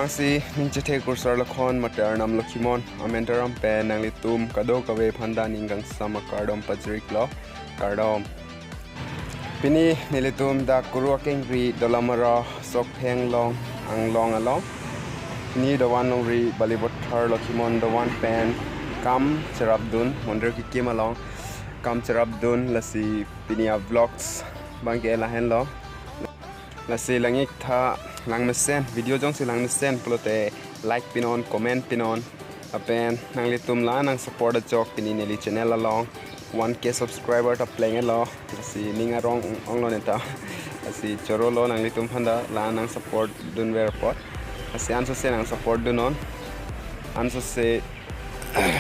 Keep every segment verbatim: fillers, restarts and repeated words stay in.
Lasi ning chethe Kursar Lakhon mate Arnam Lokhimon amen taram pen nanglitum kadokave aphanta ning kangsam akardom pajirlo, kardom. Pini nelitum dak Kuru akengri Dolamara Sokpheng along, Anglong along. Pini dovan longri Balipathar Lokhimon dovan pen kam cherapdun, mondir kekim along kam cherapdun, lasi pini avlogs abangke lahenlo. Lasi lang-ik tha, langmesen, video jongsi langmesen pulote like pinon, comment pinon. Lapen nanglitum la nang support ajok pini neli channel along one K subscriber ta plenglo. Lasi ning arong onglo neta. Lasi chorolo nanglitum aphanta la nang support dunver apot. Lasi ansose nang support dunnon. Ansose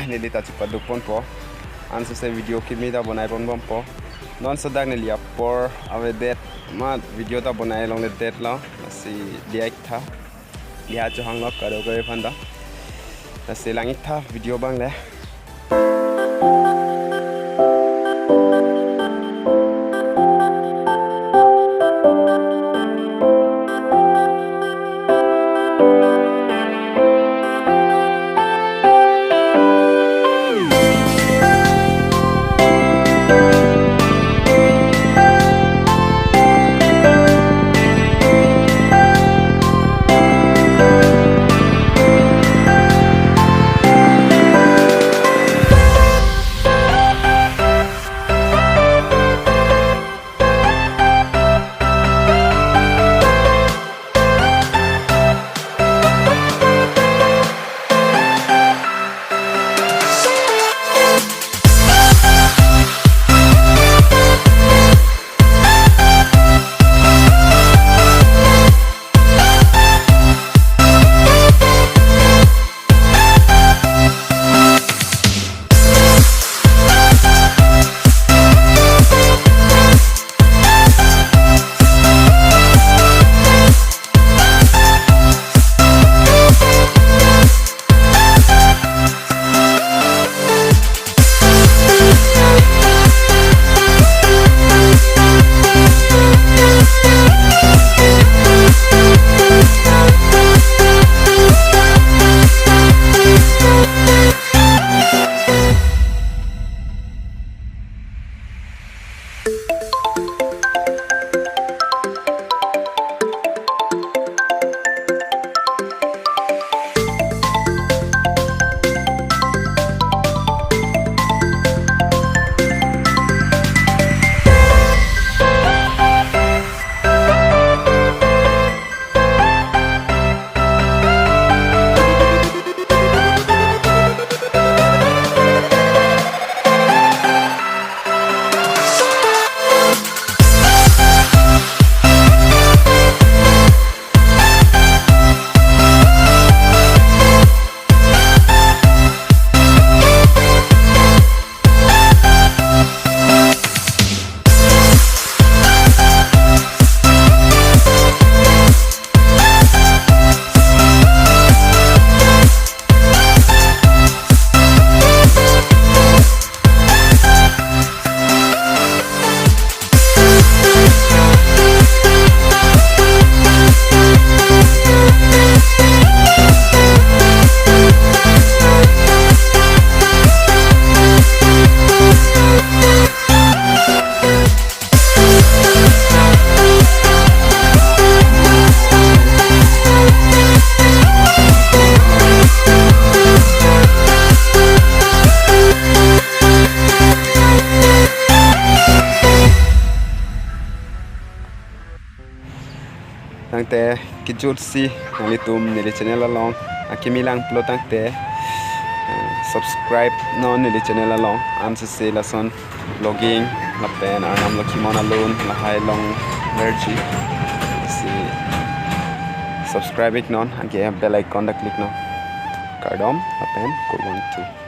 neli ta chepaduk ponpo. Ansose video kimi ta bonai pon bompo. Non so dak neli apor avedet amat video ta bonai longledetlo. Lasi diya-ik tha. Diya chohanglo kadokave aphanta. Lasi lang-ik tha video abang le. Tangte kejut si nanglitum neli channel along akimi lang pulo tangte, eh, subscribe non neli channel along, ansose lason vlogging lapen Arnam Lokhimon alun lahai longverji. Si subscribe-ik non, anke bell icon ta click non. Kardom lapen kurvangthu.